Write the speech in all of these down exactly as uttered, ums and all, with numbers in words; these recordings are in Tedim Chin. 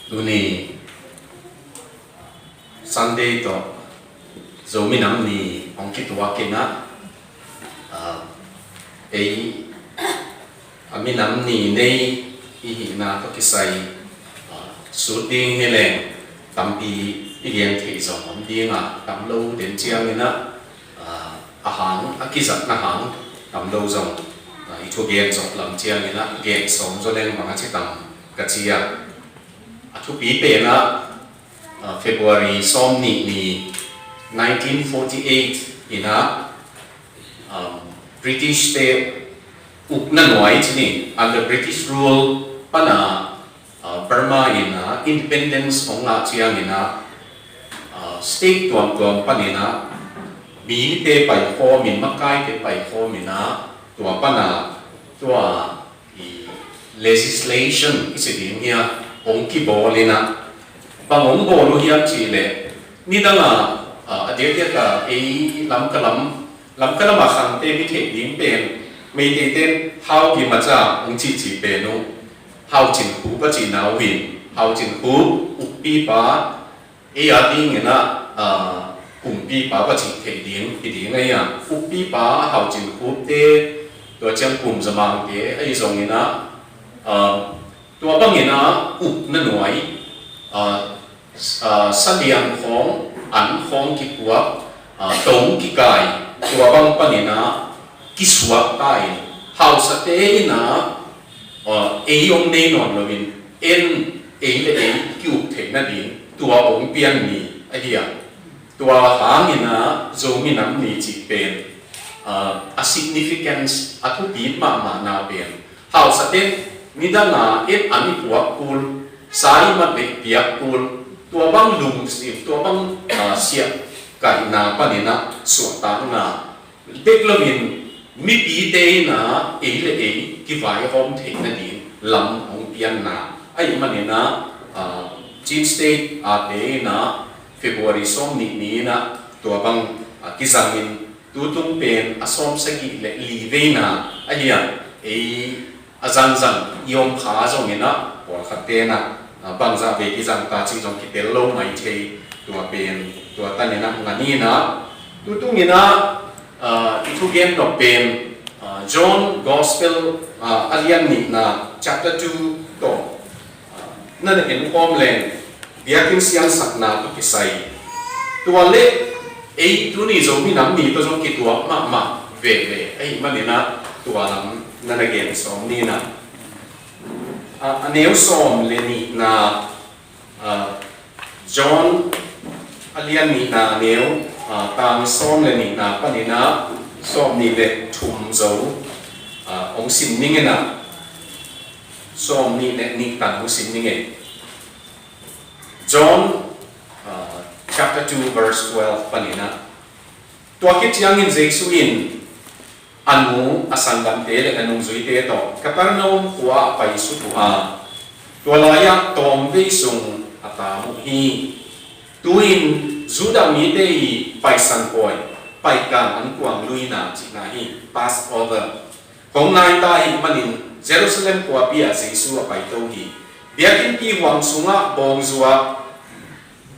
Tuni Sunday tawh Zomi Nam Ni hong kituak in ah, ah, ei a minam ni nei i hihna tawh kisai, ah, sut ding hi leng tampi i gen theih zong om ding a, tam lo den ciangin ah, ah, a hang, a kizatna hang tam lo zong, ah, i thugen zawh lam ciangin ah gen sawm zaw leng bang a ci tam ka ci a. A thupi pen ah, ah, February sawm nih ni nineteen forty-eight in ah, um, British te ukna nuai ci ni, under British rule pan ah, ah, Burma in ah independence hong ngah ciangin ah, ah, state tuamtuam panin ah mite paikhawm in, makaite paikhawm in ah, tua pan ah tua i legislation i ci ding hi a, hong kibawl in ah, bang hong bawl uh hiam cih leh, nidang a, ah, a diakdiak a ei Lamka lam, Lamka lam a khangte mi theih ding pen, Meitei ten Hau Gim a ca hong cihcih pen uh, Hau Cin Khup a cihna uh hi. Hau Cin Khup ukpipa, ei a dingin ah, ah, kumpipa va cih theih ding hi ding ei a, ukpipa Hau Cin Khup te, tua ciang Kum Za Mang te ahi zongin ah, ah, tua bangin ah ukna nuai, ah, ah, saliang khawng, an khawng kikuak, ah, tong kikai, tua bang panin ah kisuak ta in, hausate in ah, ah, ei hong nei nawn loin, en, ei le ei ki-uk theih nading tua hong pian ni ahi a. Tua hangin ah Zomi Nam Ni cih pen, ah, a significance, a thupi mahmahna pen, hausate'n nidang a et an i puak kul, sa i mat leh piak kul, tua bang lungsim, tua bang, ah, siah kaihna panin ah suahtakna bek loin mipite in ah ei le ei kivaihawm theih nading lam hong pianna ahih manin ah, ah, Chin State a te in ah February sawm nih ni in ah tua bang, ah, kizangin, tutung pen a sawm sagih le li veina ahi a, ei a zangzang i om kha zongin ah, pawlkhat ten ah, ah, bangzah vei kizang ta cih zong kitel lo mai thei, tua pen, tua tanin ah ngan in ah, tutungin ah, ah, i thugen nop pen, ah, John Gospel, ah, a lian nihna, chapter two tawh, ah, na na en khawm leng, biakinn siangsakna tawh kisai. Tua le ei tuni Zomi Nam Ni tawh zong kituak mahmah veve ahih manin ah tua lam na na gen sawm ni in ah. Ah, a neu sawm le nihna, ah, John a lian nihna neu, ah, tang sawm le nihna panin ah sawm nih le thum zo, ah, hong sim ning in ah, sawm nih le nih tan hong sim ning e. John, ah, chapter two verse twelve panin ah, tua khit ciangin Jesu in a nu, a sanggamte le a nungzuite tawh Capernaum khua ah pai suk uh a, tua lai-ah tawmvei sung a tam uh hi. Tu-in Judah mite i Paisan Pawi, Paikan Ankuang Luina cihna hi, Passover hong nai ta ahih manin Jerusalem khuapi ah Jesu a paito hi. Biakinnpi huang sungah bawngzuak,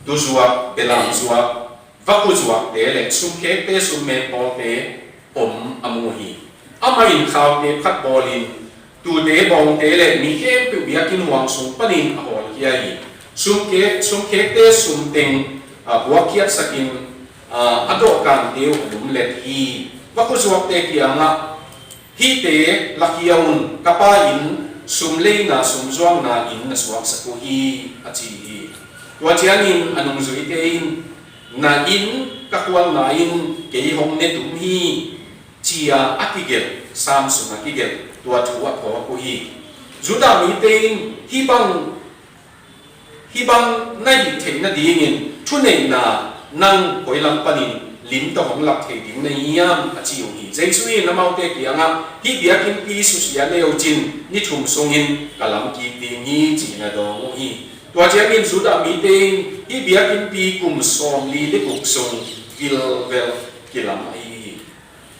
tuzuak, belamzuak, vakuzuakte le sumkhekte, summet bawlte om a mu hi. Amah in khaute phat bawlin, tuute, bawngte le mi khempeuh biakinn huang sung panin a hawlkhia hi. Sumkhek, sumkhekte sumteng, ah, buakkhiatsakin, ah, a dawhkante uh a lumlet hi. Vakuzuakte kiangah, hihte lakhia un, ka pa inn sumleina, sumzuakna inn na suaksak uh hi, a ci hi. Tua ciangin a nungzuite in, na inn, ka khualna in kei hong ne tum hi, ci-a a kigelh, Sam sung a kigelh tua thu a phawk uh hi. Judah mite in hih bang, hih bang na hih theih nadingin thuneihna nang koi lam panin lim tawh hong lak thei ding na hi hiam, a ci uh hi. Jesu in amaute kiangah, hih biakinnpi susia le uh cin, ni thum sungin ka lam kik ding hi, ci-in a dawng uh hi. Tua ciangin Judah mite in hih biakinnpi kum sawmli le guk sung vilvel kilam ahi hi.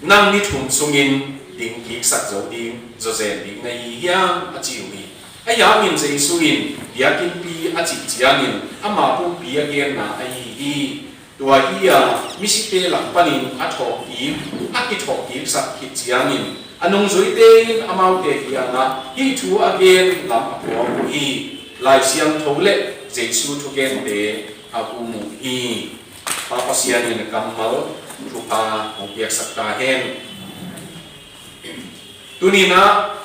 Nang ni thum sungin ding kiksak zo ding, zawzen ding na hi hiam, a ci uh hi. Ahi hangin Jesu in, Biakinnpi a cih ciangin ama pumpi a genna ahi hi. Tua hi a, misite lak panin a thawhkik, a kithawhkiksak khit ciangin a nungzuite in amaute kiangah hih thu a gen lam a phuak uh hi. Lai Siangtho le Jesu thugente a um uh hi. Pa Pasian in a kammal thupha hong piaksak ta hen. Tuninah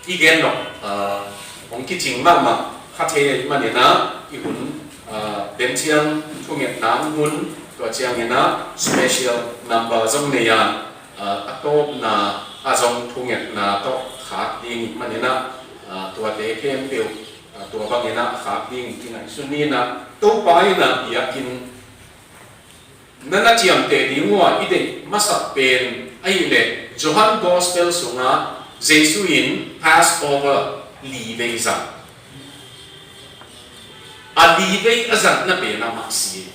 i gen dok, ah, hong kicing mahmah kha thei ahih maninah i hun, ah, den ciang thungetna hong hun, tua cianginah special number zong nei a, ah, a tawpna a zong thungetna tawh khak ding ahih maninah, ah, tuate khempeuh, ah, tua banginah khak ding kingaihsun ninah Topa inah biakinn na na ciamteh ding uh a i deih masak pen ahih leh Johan Gospel sungah Jesu in Passover li vei zang. A li vei a zangna pen amah si.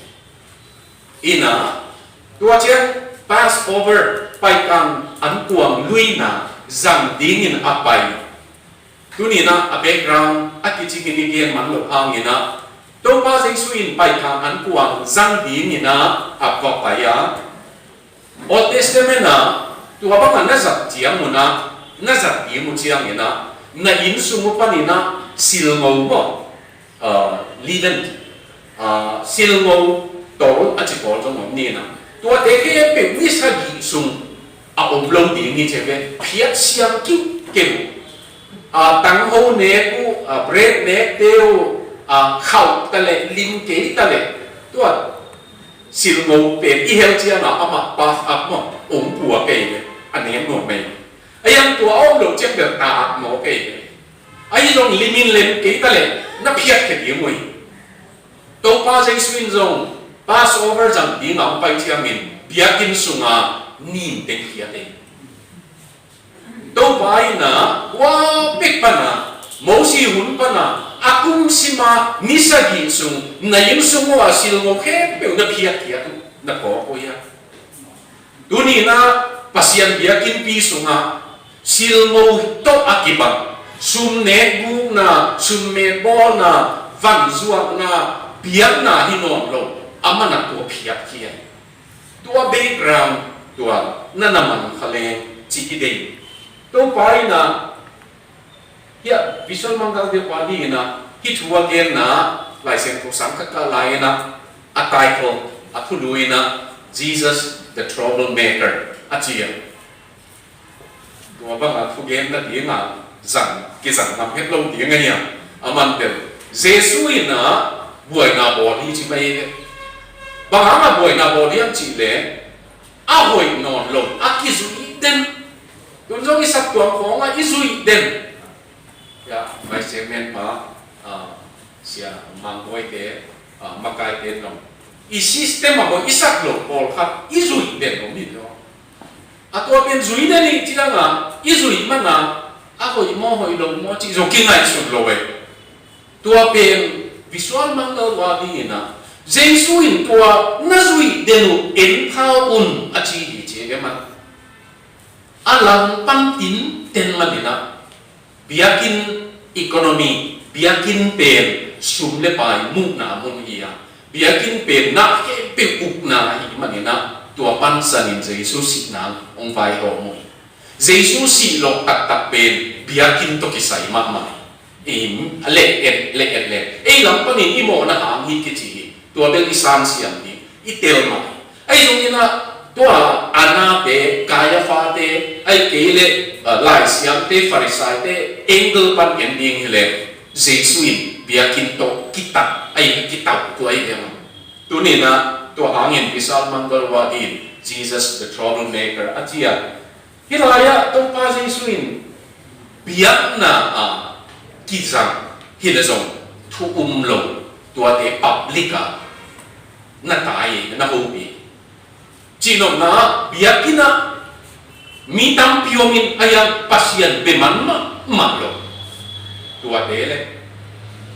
Inah tua ciang Passover paikang an kuang luina zang dingin a pai. Tuninah a background a kicingin i gen man loh hanginah Topa Jesu in paikang an kuang zang dinginah a va pai a. Old Testament ah tua bangah na zat ciang unah, na zat ding uh cianginah na inn sung uh paninah silngo maw, ah, linen, ah, silngo tol a ci pawl zong om ninah. Tuate khempeuh ni sagih sung a om lo ding hi ci ve, phiat siang kiuhkeuh. A, tangho nek uh, a, bread nekte uh, a, khauh ta leh, lim kei ta leh, tua silngo pen i hel ciangah amah puff up maw, ong pua kei ve, a nek nuam mei. A yang tua a om lo ciang bel ta ak maw kei ve. Ahi zong limin lem kei ta leh na phiat khe ding uh hi. Topa Jesu in zong Passover zang dingah hong pai ciangin biakinn sunga nin teng phiat ei. Topa inah kua pek pana, Mosi hun pana a kum sima ni sagih sung na inn sung uh a silngo khempeuh na phiatkhiat uh, na kawk uh hiam? Tuninah Pasian biakinnpi sungah silngo tawh a kibang sum nek bukna, sum met bawlna, van zuakna, biakna hi nawn lo, a manah tua phiatkhia. Tua background tua na na man kha leng ci i dei. Topa inah hiah visual mangal deuh pa dinginah hih thu a genna Lai Siangtho sang khat kah lai-inah a title, a thulu inah Jesus the Troublemaker a ci a. Tua bangah thugenna dingah zang, kizang ngam het lo ding ahi a, a man bel Jesu inah buaina bawl hi ci mai ve. Bang hangah buaina bawl hiam cihleh a hoih nawn lo, a kizuih den. Tun zong i saptuam khawngah i zuih den. Ya, Vice Chairman pa, ah, Sia Mang Boy te, ah, makaite zong i system a hoih i sak lo pawlkhat i zuih den om hi lo. A tua pen zui den i ci dangah i zuih mana a hoih maw hoih lo maw cih zong kingaihsun lo eh. Tua pen visual mangal wa dinginah Jesu in tua na zuih den uh en kha un a ci hi ci e man. A lang pan tin ten maninah biakinn economy, biakinn pen sum le pai muhna mun hi a, biakinn pen na khempeuh ukna hi maninah tua pansanin Jesu sihna hong vaihawm uh hi. Jesu sih loh taktak pen biakinn tawh kisai mahmah hi. Em, a leh et, leh et leh ei lam panin i mawhna hang hi kici hi. Tua bel i sansiam ding i tel mah hi. Ahi zongin ah tua Anna te, Kaiafa te, ahih kei leh, ah, Laisiangte, Farisai te angle pan en ding hileh Jesu in biakinn tawh kitat, ahi kitauh tua ahi ve maw. Tuninah tua hangin visual mangal wa din Jesus the troublemaker a ci a. Hih lai-ah Topa Jesu in biakna ah kizang hileh zong thu um lo, tuate public ah na tai, na hopih. Cihnopna ah biakinn ah mi tampi om in a yang Pasian bia man mahmah lo. Tuate le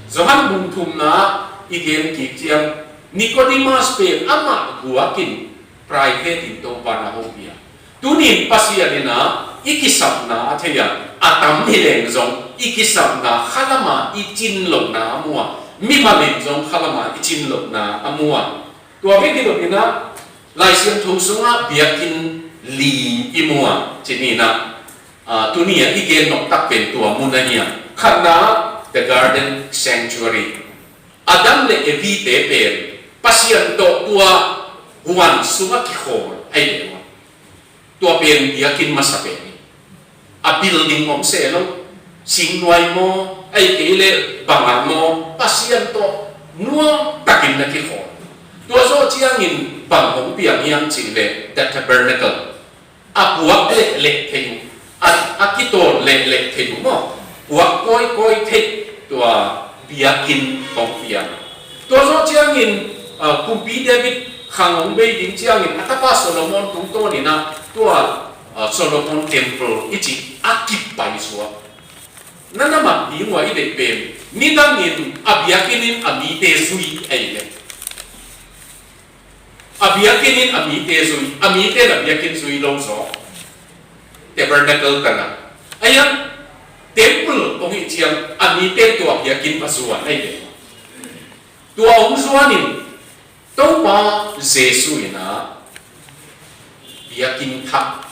Johan bung thumna ah i gen kik ciang Nicodemus pen amah guakin private in Topa na hopih a. Tunin Pasian in ah i kisapna a thei a, a tam hileng zong i kisapna khalam ah i cin lohna a mu a, mimal in zong khalam ah i cin lohna a mu a. Tua bek hi lo in ah, Lai Siangtho sungah biakinn li i mu a, ci ni in ah, ah, tuni a i gen nop tak pen tua mun ahi a. Khatna, the garden sanctuary. Adam le Evi te pen Pasian tawh tua huan sungah kikhawl ahi ve ua. Tua pen biakinn masa pen hi. A building om seh lo, singnuai maw, ahih kei leh bangah maw, Pasian tawh nuam takin na kikhawl. Tua zawh ciangin bang hong piang hiam cih leh the tabernacle. A puak lehleh thei uh, a, a kitawn lehleh thei uh maw, puak kawikawi thei, tua biakinn hong piang. Tua zawh ciangin, ah, Kumpi David khang hong bei ding ciangin a tapa Solomon tungtawn in ah tua, ah, Solomon Temple i cih a kipai suak. Na na mat ding uh a i deih pen, nidangin a biakinn in a mite zui ahi leh, a biakinn in a mite zui, a mite in a biakinn zui lo zaw. Tabernacle tana. Ahi a, temple hong hih ciang a mite tua biakinn va zuan ahi ve. Tua hong zuanin Topa Jesu in ah biakinn thak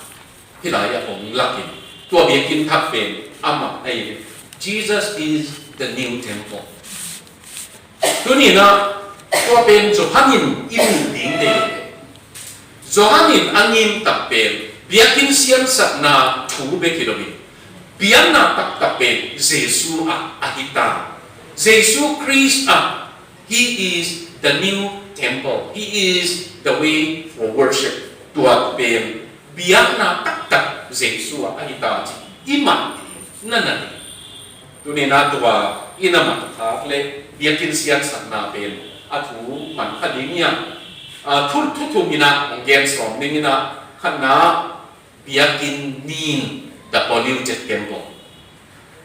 hih lai-ah hong lakin, tua biakinn thak pen amah ahi ve. Jesus is the new temple. Tuni in ah tua pen Johan in i muh ding te. Johan in a ngim tak pen biakinn siamsakna thu bek hi lo hi. Biakna taktak pen Jesu ah ahi ta. Jesu Khrist ah, He is the new temple. He is the way for worship. Tua pen biakna taktak Jesu ah ahi ta ci i man ding na na ding. Tuni in ah tua i na man khak leh biakinn siamsakna pen a thu man kha ding hiam? A, thu, thu thum in ah hong gen sawm ding in ah, khatna, biakinn nin, the polluted temple.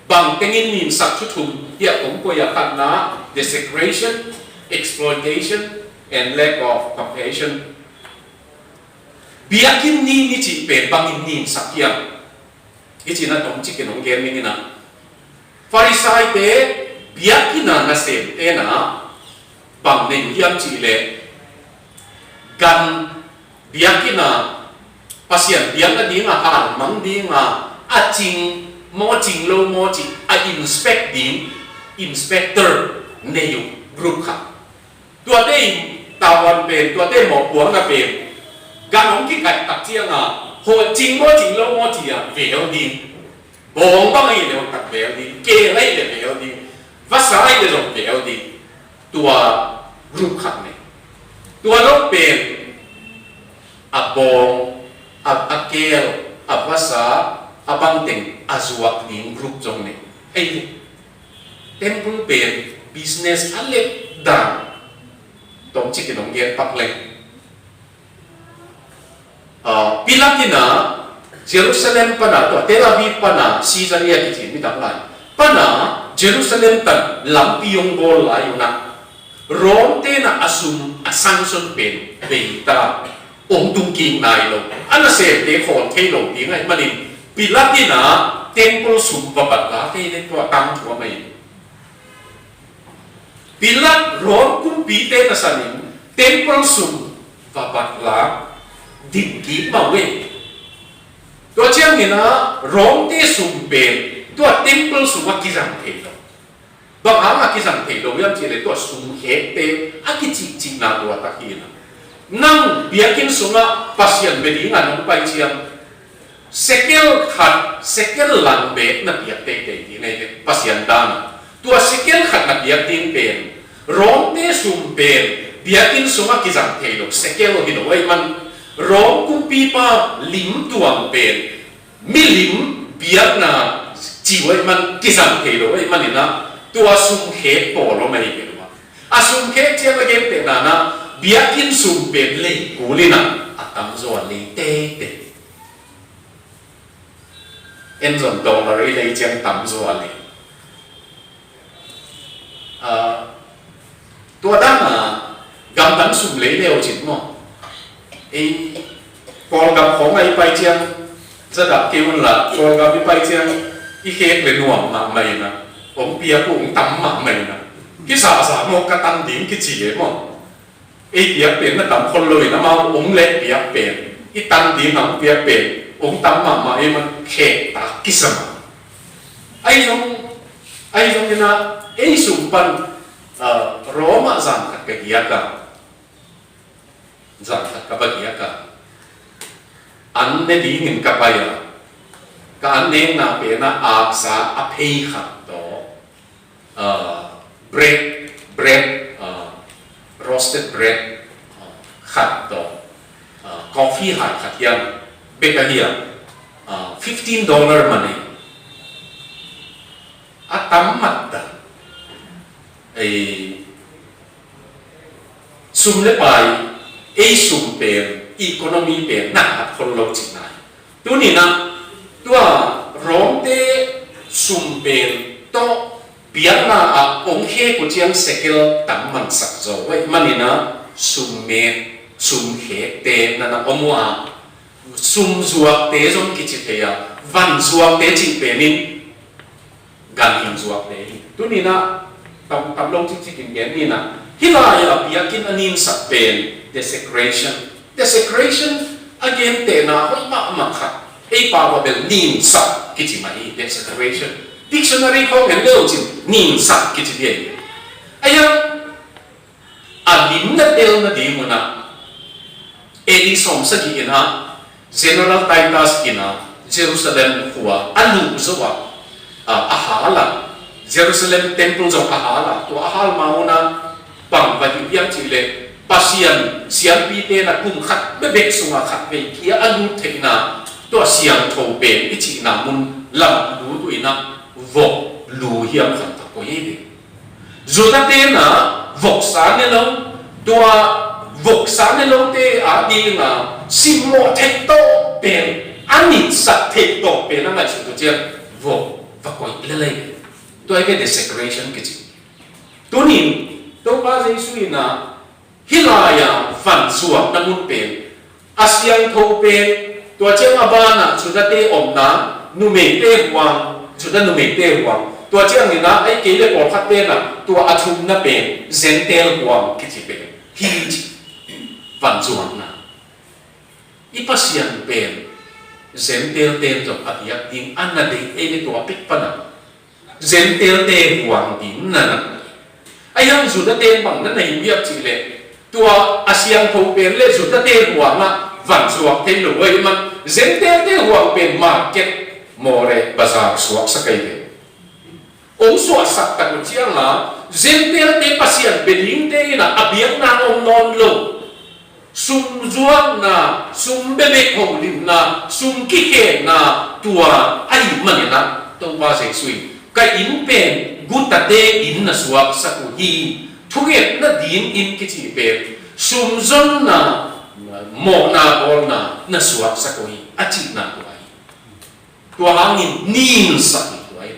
Bang tengin ninsak thu thum hiah kong koih a, khatna, desecration, exploitation, and lack of compassion. Biakinn nin i cih pen bangin ninsak hiam i cih na tawmcik in hong gen ning in ah, Farisai-te biakinn a nasemte na bang nei uh hiam cih leh, gan biakinn a Pasian biakna ding a halmang ding a, a cing maw cing lo maw cih a inspect ding inspector nei uh group khat. Tuate in tavuan pen, tuate mawhpuakna pen, gan hong kikaih tak ciang a, hawh cing maw cing lo maw ci a vel ding. Bawng bang ahi leh hong tak vel ding, keel ahi leh vel ding, vasa ahi leh zong vel ding. Tua group khat nei. Tua lo pen a bawng, a, a keel, a vasa, a bangteng a zuak ding group zong nei. Ei, temple pen business a let dan tawmcik in hong gen pak leng. Ah, Pilat in ah Jerusalem pana, tua Tel Aviv pana, Caesarea kici midang lai pana Jerusalem tan lampi hong bawl lai un ah, Rom te na a sum a sanction pen bei ta, hong tung kik nai lo, a nasemte khawl thei lo ding ahih manin Pilat in ah temple sum va bat la thei leh tua tangthu a mai. Pilat Rom kumpite na sanin temple sum va bat la ding kik mah uh e. Tua ciangin ah Rom te sum pen tua temple sum a kizang thei lo. Bang hang a kizang thei lo hiam cih leh tua sum khekte a kicihcihna tua tak hi na. Nang biakinn sungah Pasian bia ding a nong pai ciang sekel khat, sekel lang bek na piak teitei ding ahi ve, Pasian dan a. Tua sekel khat na piak ding pen Rom te sum pen biakinn sungah kizang thei lo, sekel hi lo ahih man, Rom kumpipa lim tuam pen milim biakna ci uh ahih man kizang thei lo ahih manin ah tua sum khek pawl om ahi ve. A sum khek ciang a gentehna in ah biakinn sum pen lei kul in ah a tamzaw a lei teitei. En zong dollar i lei ciang tamzaw a lei. Ah, tua dan a gamdang sum lei leu cin maw? Ei, Kawlgam khawng a i pai ciang, za dak kei un la, Kawlgam i pai ciang i khek leh nuam mahmah in ah. Hong piak uh hong tam mahmah in ah, kisasa maw, ka tan ding kici e maw. Ei piak pen na tam khol lo in, amau hong leh piak pen, i tan ding a hong piak pen hong tam mahmah e, man khektak kisa mah. Ahi zong, ahi zong in ah, ei sum pan, ah, Rome ah zan khat ka giak a, zan khat ka va giak a, an ne dingin ka pai a, ka an nekna pen ah aksa a phei khat tawh, ah, bread, bread, ah, roasted bread, ah, khat tawh, ah, coffee hai khat hiam, bek ahi a, ah, fifteen dollar man e. A tam mattan. Ei, sum le pai, ei sum pen, economy pen na hat khol lo cihna hi. Tuni-in ah, tua Rome-te sum pen tawh biakna ah hong khek uh ciang sekel tam mansak zaw uh ahih manin ah, sum mek, sum khekte na na om uh a, sum zuakte zong kici thei a, van zuakte cih pen in ganhing zuakte hi. Tuni-in ah tam, tam lo cikcik in gen ni in ah, hih lai-ah biakinn a ninsak pen desecration. Desecration a gentehna hoih mahmah khat, ei pau ah bel ninsak kici mah hi, desecration. Dictionary khawng en le uh cin ninsak kici hi. Ahi a, a lim na tel nading un ah, A D sawmsagih in ah General Titus in ah Jerusalem khua a luh zo a, a, a hal a, Jerusalem temple zong a hal a, tua a hal ma un ah bang va hih hiam cih leh, Pasian siampite in ah kum khat bekbek sungah khat vei kia a lut theihna, tua siangtho pen i cihna mun lam lut uh in ah vok lu hiam khat a koih hi ve. Judah-te in ah voksa ne lo, tua voksa ne lote a ding a simmawh theih tawh pen, a nitsak theih tawh pen a ngaihsut uh ciang vok va koih lel hi. Tua hi ve desecration kici. Tuni-in Topa Jesu in ah hih lai-a van zuakna mun pen, a siangtho pen, tua ciang a banah Judah-te omna, numeite huang, Judah numeite huang, tua ciangin ah ei kei le pawlkhat pen ah tua a thumna pen Gentile huang kici pen hi ci. Van zuakna. I Pasian pen Gentile-te in zong a biak ding a na deih, ei le tua pek pan ah Gentile-te huang ding na na. Ahi hang Judah-te bang na na hi uh hiam cih leh, tua a siangtho pen le Judah-te huang ah van zuak thei lo ahih man, Gentile-te huang pen market, mawle, bazar suaksak ahi ve. Hong suahsak tak uh ciang a, Gentile-te Pasian bia dingte in ah a biakna om nawn lo. Sum zuakna, sum bebek holimna, sum kikhenna, tua ahih manin ah Topa Jesu in, ka inn pen gutate inn na suaksak uh hi. Thungetna ding inn kici pen sum zonna, mawhna bawlna na suaksak uh hi, a cihna tua hi. Tua hangin ninsak hi tua hi.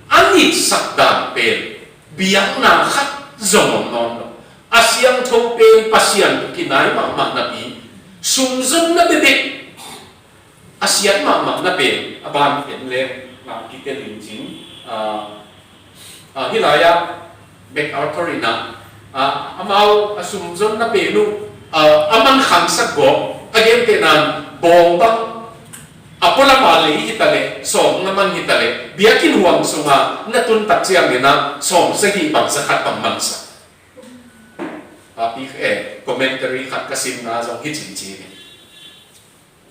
A nitsak dan pen biakna khat zong om nawn lo. A siangtho pen Pasian tawh kinai mahmah napi, sum zonna bebek, a siat mahmahna pen a ban en leng, lam kitel in cin, ah, ah, hih lai-ah MacArthur in ah, ah, amau a sum zonna pen uh, ah, a man khangsak gawp, a gentehna in bawng bang a pualam a lei hi ta leh, sawm nga man hi ta leh, biakinn huang sungah na tun tak ciangin ah sawmsagih bang zakhat bang mansak. A pi, eh, commentary khat ka simna zong hi cincin hi.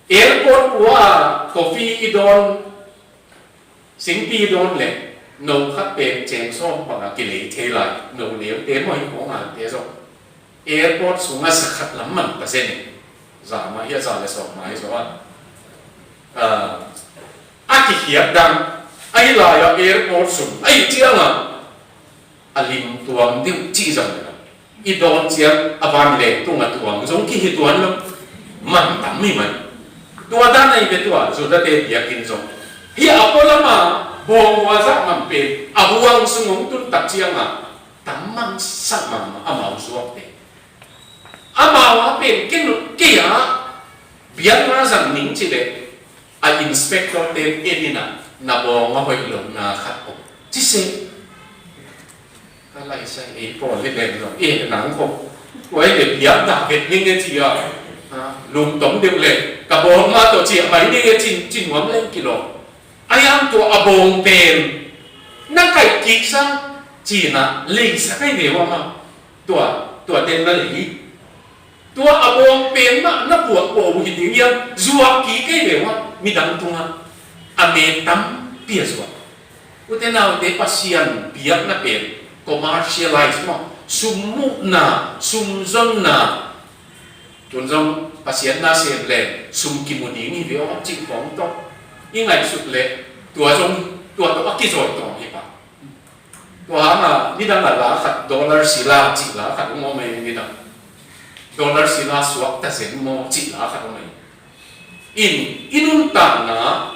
Airport khua coffee i dawn, singpi i dawn leh, no khat pen ceng sawm bang a kilei thei lai, no neute maw, hi khua ngante zong. Airport sungah zakhat lam man ta zen e. Za mah hi a, za le sawm mah hi zaw a. Ah, a kikhiat dang, ahi lai-ah airport sung, ahi ciangah a lim tuam deuh cih zong le lo. I dawn ciang a vanleng tungah tuam zong kihi tuan lo. Man tam hi mai. Tua dan ahi ve tua, Judah-te biakinn zong. Hih a pualam a bawngua zah man pen a huang sung hong tun tak ciangah tam mansak mahmah amau zuakte. Amau a pen kei, kei a biakna zang ning cih leh, a inspector-te en in ah na bawng a hoih lohna khat om. Ci se, Ka laisai ei pawl hi leng zong, eh, nang khop. Kuai le biak dah vet ning e ci a. Ha, lungtom deuh le, ka bawl mah tawh ciah mai ning e cin, cin nuam leng kilawm. A yang tua a bawng pen na kaih kik sang cin a leisa kai ve ua mah. Tua, tua den na lei hi. Tua a bawng pen mah na puak pua uh hi ding hiam, zuak kik kei ve ua, midang tungah a me tampi a zuak. Ute naute, Pasian biakna pen commercialize maw, sum muhna, sum zonna. Tun zong Pasian na sem leng sum kimu ding hi ve aw cih khawng tawh i ngaihsut leh tua zong, tua tawh a kizawi tawng hi pah. Tua hangah nidang a la khat dollar sila cih la khat hong om ei, nidang dollar sila suak ta zen maw cih la khat hong om ei. In, i nuntakna,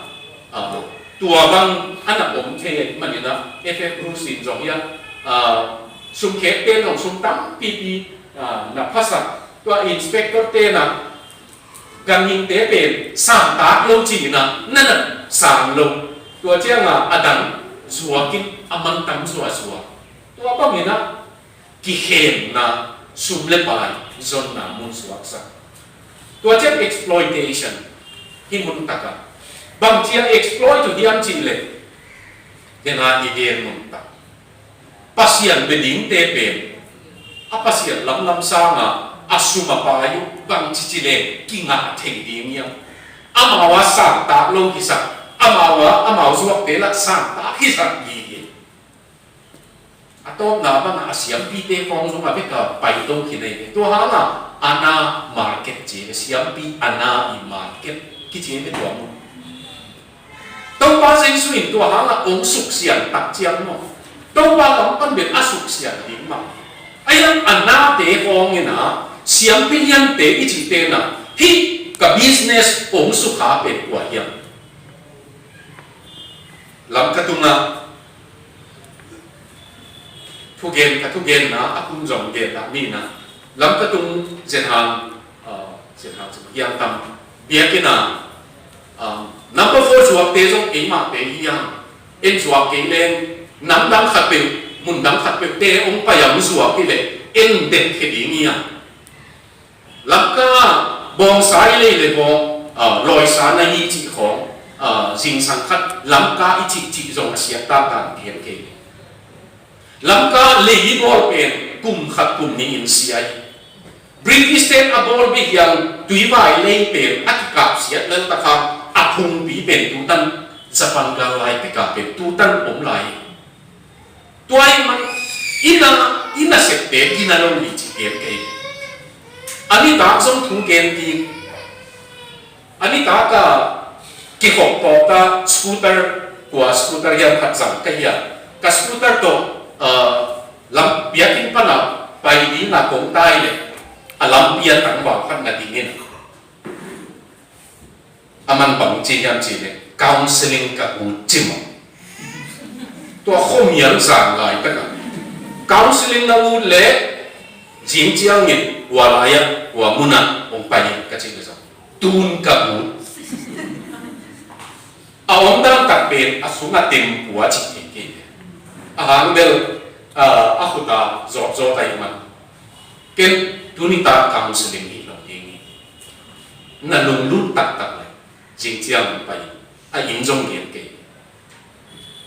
ah, tua bang a na om thei ei maninah F F Bruce in zong hiah, ah, sumkhekte zong sum tampipi, ah, na phasak, tua inspector tenah ganhingte pen sangtak lo ci-inah na na sang lo. Tua ciangah a dang zuakin a mantam zuazua. Tua banginah kikhenna, sum le pai zonna mun suaksak. Tua ciang exploitation hi mun takah. Bangci a exploit uh hiam cihleh, dena i gen mun tak. Pasian bia dingte pen a pasian lamlam sangah a sum a pai uh bangci cileh kingah thei ding hiam? Amau a sangtak lo hisak, amau a, amau zuakte lah sangtak hisak gige. A tawpna bangah a siampite khawng zong a veka pai to khin ei ve. Tua hangah a na market ci ve, siampi a na i market kici ve tua mun. Topa Jesu in tua hangah hong suksiang tak ciang maw, Topa lam pan bel a suksiang ding mah. A hiang a nate khawng inah siampi liante i cihte nah, hih ka business hong sukha pen kua hiam? Lamka tungah thugen, ka thugenna a kun zong gen dah ni nah, Lamka tung zenhang, ah, zenhang cih hiang tam biakinn ah, ah, number four zuakte zong eimahte hi hiang. En zuak kei leng namdang khatpeuh, mundang khatpeuhte hong pai a hong zuak hi leh en det khe ding hiang. Lamka bawngsa i lei le bawng, ah, lawisa na hi cih khawng, ah, zingsang khat Lamka i cihcih zong a siat taktak gen kei. Lamka lei i bawl pen kum khat kum nih in sia hi. British ten a bawl bia hiang tuivai lei pen a kikapsiat lel takha a phungpi pen tutan Japan gal lai peka pen tutan om lai hi. Tua ahih man i na, i nasepte gina lo hi ci gen kei. A nitak zong thu gen ding. A nitak a kikhop tawk ta scooter, kua scooter hiam khat zang ka hia. Ka scooter tawh, ah, lam biakinn pana pai ding a kong tai leh a lampi a tangval khat na dingin. A man bang ci hiam cih leh counseling ka ut ci maw. Tua khuamial zan laitakah counseling na ut leh zing ciangin kua lai-ah kua munah hong pai in ka cih leh zong tun ka ut. A omdan tak pen a sungah tempua cih kei kei. A hang bel, ah, a khuta zawtzawt ahih man ken tuni tak counseling hi lo ding hi. Na lunglut taktak le zing ciang pai a inn zong gen kei.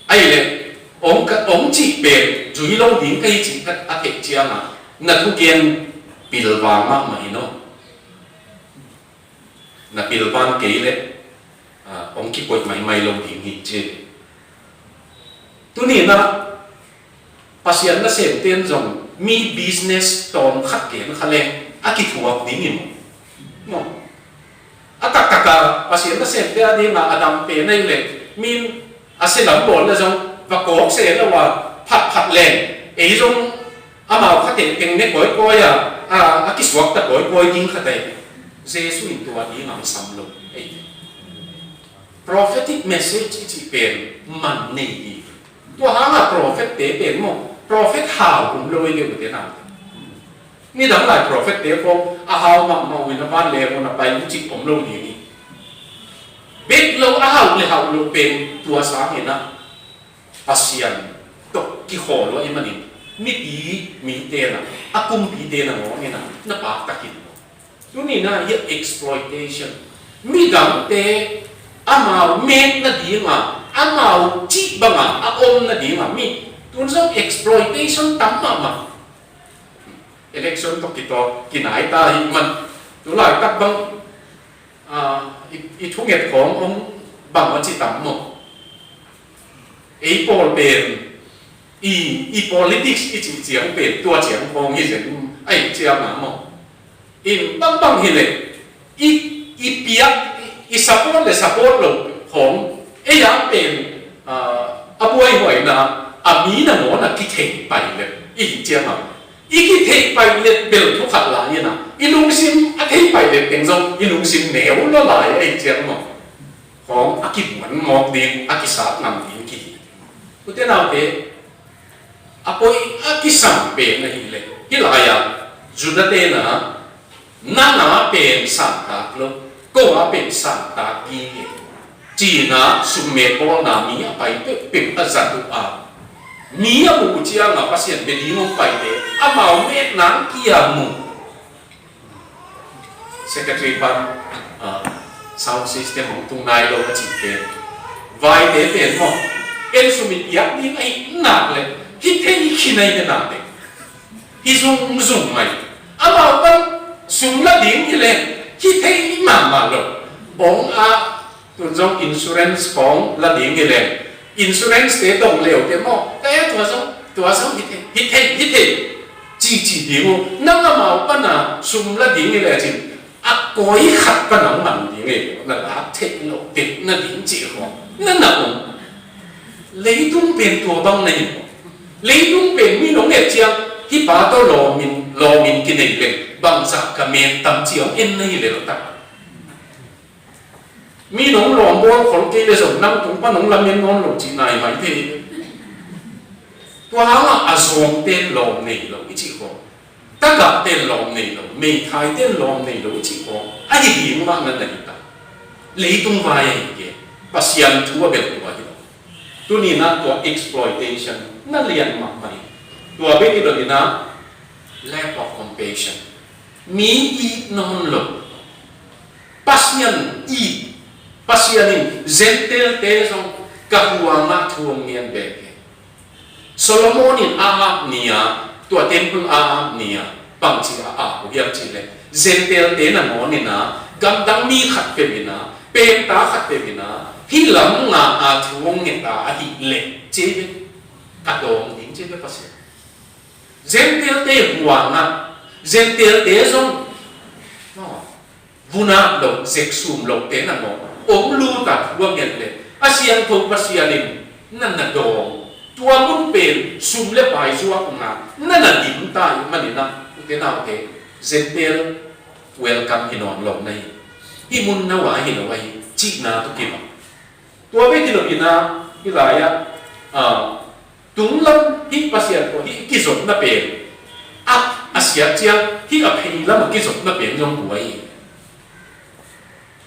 Ahih leh hong ka, hong cih pen zui lo ding ka hi cih khat a theih ciangah na thugen pilvang mahmah in aw. Na pilvang kei leh, ah, hong kikoih maimai lo ding hi ci. Tuni inah Pasian nasemte in zong mi business tawm khat gen kha leng a kithuak ding hi maw? Maw? A taktak a Pasian nasemte a dingah a dam pen ahih leh min a sia lam bawl le zong va kawk se lo a phatphat leng ei zong amau khate peng ne kawikawi a, a, a kisuakta kawikawi ding khat ei. Jesu in tua ding a sam lo ei. Prophetic message i cih pen man nei hi. Tua hangah prophet te pen maw, prophet hau um lo i deuh te nau. Nidang lai prophet te khawng a hau mahmah uh in a van le maw na pai uh cih om lo ding hi. Bek lo a hau le hau lo pen tua sangin ah Pasian tawh kikhawl uh ahih manin Mipi, mite na, a kumpite na ngawng ina na paktakin lo. Tuni na hi exploitation. Midangte amau met nadinga, amau cih banga a om nadinga mi tun zong exploitation tam mahmah. Election tawh kitawk kinai ta hi man. Tulaitak bang, ah, i, i thunget khawng om bang a ci tam maw? Ei pawl pen i, i politics i cih ciang pen tua ciang khawng hi zen, a hi ciang a maw? In bangbang hi leh i, i piak, i, i support le support lo khawng ei a pen, ah, a buaihuaina a mi na mawna kithei pai le i hi ciang a. I kithei pai le bel thu khat lai ina, i lungsim a thei pai le teng zong i lungsim neu lo lai a hi ciang maw? Khawng a kimuan ngawk ding, a kisat ngam ding kihi. Ute naute, a poi a kisam pen ahih leh, hih lai-ah Judah te na, nang a pen santak lo, ko a pen santak hi. Cina sum met bawlna mi a pai peuhpeuh a zat uh a, mi a muh uh ciangah Pasian bia ding hong paite amau metna kia mu. Secretary pan, ah, sound system hong tung nai lo a cihte, vaite pen maw, en sum i piak ding ahih nak leh hih thei khin ahi ve nate. Hi zungzung mai. Amau pan sum la ding hi leh hih thei mahmah lo. Bawng a tun zong insurance khawng la ding hi leh insurance te dong leu te maw, te tua zong, tua zong hi thei, hi thei, hi thei. Cici ding uh, nang amau pana sum la ding hi leh cin a koi khat pana man ding hi, na lak thei lo te na ding ci khawng na na um. Leitung pen tua bang na hi. Leitung pen mi nong et ciang hih pa tawh lawmin, lawmin kinei le bangzah ka men tam ci hong en na hi le lo tak. Mi nong lawm bawl khol kei le zong nang tung pan nong lamen nawn lo cih nai mai thei. Tua hangah a zawngte lawm nei lo i cih khawng, tagahte lawm nei lo, meithaite lawm nei lo i cih khawng a hi ding mah na na hi ta. Leitung vai a hi ke, Pasian thu a bel tua hi lo. Tuni na tua exploitation na lian mahmah hi. Tua bek hi lo hi na, lack of compassion. Mi it nawn lo. Pasian it, Pasian in Gentile te zong ka huangah thu hong ngen bek hi. Solomon in Ahab ni-a, tua temple Ahab ni-a bangci a ap uh hiam cih leh Gentile te nangawn in a, gamdang mi khat peuh in a, penta khat peuh in a, hih lam ngah a thu hong nget a ahih leh ci hi ve. A dawng ding ci hi ve Pasian. Gentile te huangah, Gentile te zong vun ah lo, zeksum lo te nangawn hong lut a thu a nget leh a siangtho Pasian in na na dawng. Tua mun pen sum le pai zuak na na na dim ta ahih manin a, ute naute, Gentile welcome hi nawn lo na hi. Hih mun na uh a hi lo ahi cihna tawh kibang. Tua bek hi lo hi na, hih lai-ah, ah, tunglam hih Pasian tawh hih kizopna pen a, a siat ciang hih a phei lam a kizopna pen zong buai hi.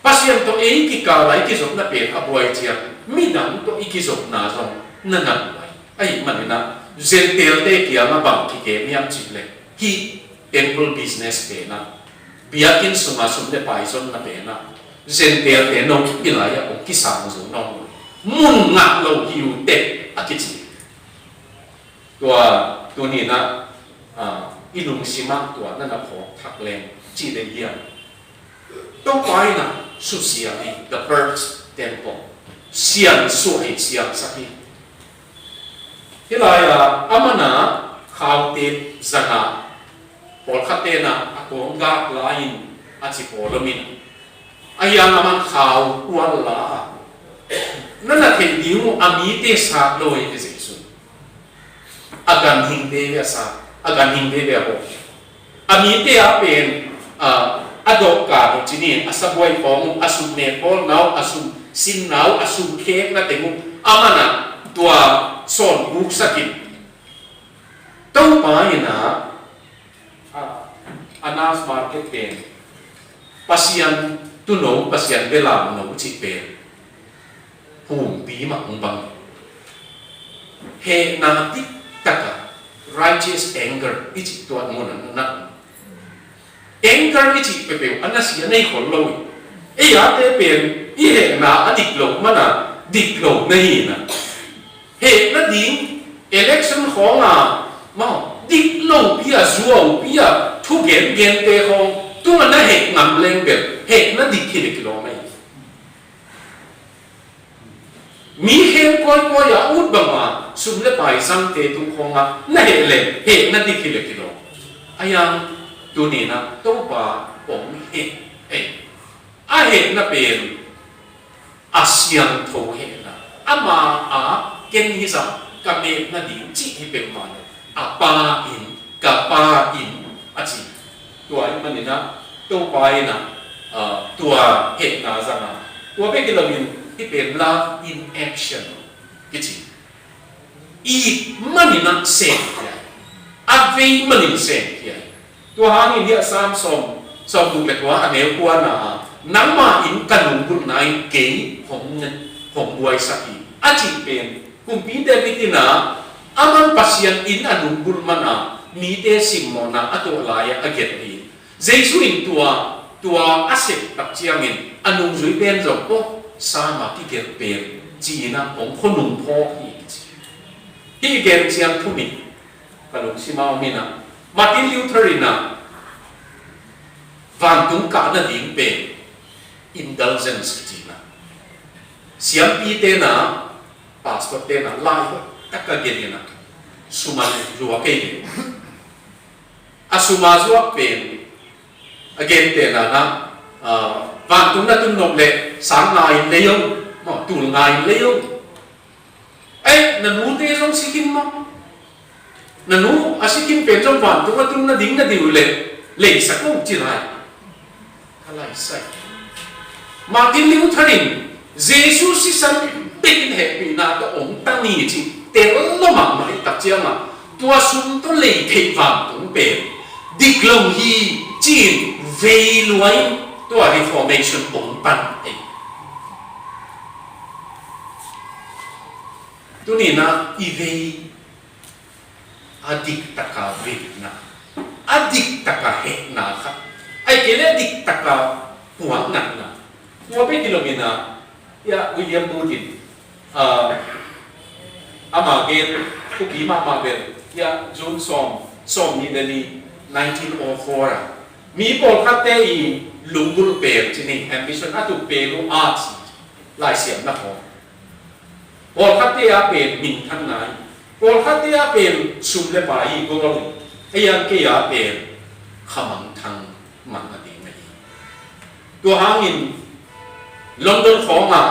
Pasian tawh ei kikal a i kizopna pen a buai ciang midang tawh i kizopna zong na na buai. Ahih manin a, Gentile te kiangah bang kikem hiam cih leh hih temple business pen a, biakinn sungah sum le pai zonna pen a, Gentile te no i lai-ah hong kisang zo nawn lo, mun ngah lo hi uh teh a kici. Tua tuni-in ah, ah, i lungsim ah tua na na phawk thak leng cih leh hiam? Topa in ah susia hi, the first temple. Siansuah hi, siansak hi. Hih lai-ah, aman ah khaute zang a, pawlkhatte in ah a kawng gak la in a ci pawl om in, a hiang aman khau kual la a, na na theih ding uh a mite sak lo hi, Jesu. A ganhingte ve a sak, a ganhingte ve a hawh. A mite a pen, a, a dawhkan uh ci ni, a sabuai khawng uh, a sum mekbawlna uh, a sum sinna uh, a sum khekna teng uh, aman ah tua sawn buksak in. Topa in ah, a, Annas market pen, Pasian tuuno, Pasian belamno cih pen, humpi mah hong bang. Hehna diktak a, Righteous anger i cih tua mun ah na. Anger i cih peuhpeuh a nasia nei khol lo hi. Ei ate pen i hehna a dik lo mana dik lo na hi na. Hehna ding election khawng a, mau, dik lopi a, zuaupi a thu gengente khawng tungah na heh ngam leng bel hehna dik hi le kilawm ahi. Mi khen kawikawi a ut bang a sum le pai zangte tung khawng a na heh leng hehna dik hi le kilawm. A yang tuni na Topa hong heh ei. A hehna pen a siangtho hehna, ama a ken hi zah ka metna ding cih hi peuhmah lo. A Pa in, ka Pa in a ci. Tua ahih manin ah Topa in ah, ah, tua hehna zang a, tua bek hi loin hih pen love in action kici. It manin ah sem khia hi. A vei manin sem khia hi. Tua hangin hiah Sam sawm, sawm guk le kua a neu kuana ah, nangma in ka lunggulhna in kei hong, hong buaisak hi a cih pen kumpi David in ah, aman Pasian in a lunggulh man a mite simmawhna a tuah lai-ah a gelh hi. Jesu in tua, tua a sep tak ciangin a nungzui pen zong, aw, Sam a kigelh pen ci-in ah hong khuanung phawk hi, ci. Hih gen ciang thu nih ka lungsim ah om in ah, Martin Luther in ah vantung kahna ding pen indulgence ci-in ah, siampite na, pastorte na lai hoih tak a gen in ah, sum a zuak kei ve. A sum a zuak pen a gente na na, ah, vantung na tun nop leh sang nga in lei o, maw, tul nga in lei o. Ei, na nute zong si khin maw? Na nu a si khin pen zong vantung a tun nading na diu leh leisak o ci lai. Ka laisai. Martin Luther in Jesu sisan bek in hehpihna tawh hong tang hi ci tel lo mahmah hi tak ciangah, tua sum tawh lei theih vantung pen dik lo hi ci-in vei lua in tua Reformation hong pan hi. Tuni-in ah i vei a dik taka veina, a dik taka hehna khat, ahih kei leh a dik taka puaknatna. Tua bek hi loin ah, ya, William Booth in, ah, ama gen thupi mahmah bel, ya, June sawm, sawmnih le li, nineteen oh four ah, mi pawlkhatte i lunggulh pen ci ni, ambition, a tup pen uh arts, laisiamna khawng. Pawlkhatte a pen minthanna hi. Pawlkhatte a pen sum le pai hi, goal hi. Ei a kei a pen khamangthang man a ding ahi. Tua hangin London khawngah